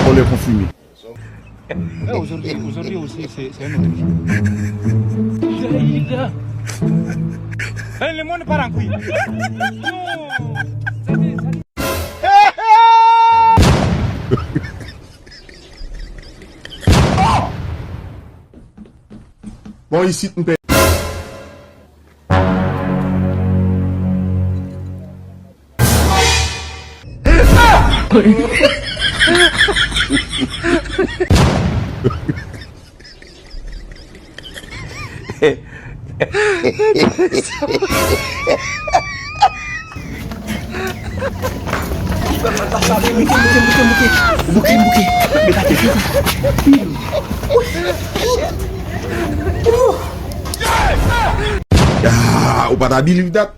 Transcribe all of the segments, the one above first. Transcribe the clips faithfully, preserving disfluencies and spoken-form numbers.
Vòlè konfime. Eh, aujourd'hui, aujourd'hui aussi, c'est, c'est un autre jour. Aïda, Aïda. Eh, le monde part en couille. Non. Ça, c'est, ça, Bon, isit m pè. Ah, ou pa ta believe that?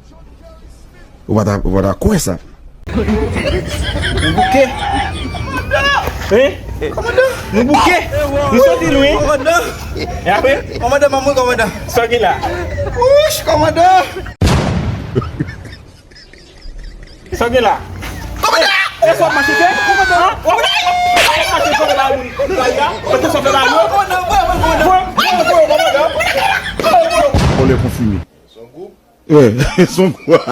Ou pa ta, ou pa ta kwè sa? Nou bouke. Hein? Kòmandan. Nou bouke. Nou soti lwen. Kòmandan. E apre? Kòmandan, manman kòmandan. Sa ki la? Wouch, kòmandan. Sa gen la? Kòmandan! Èske w ap mache fè? Kòmandan! W ap mache fè la moun. Èske w ap fè la yo? Kòmandan, kòmandan, kòmandan. Voye, voye, voye, kòmandan. Voye, voye. Vòlè konfime. Son gwoup? Son gwoup.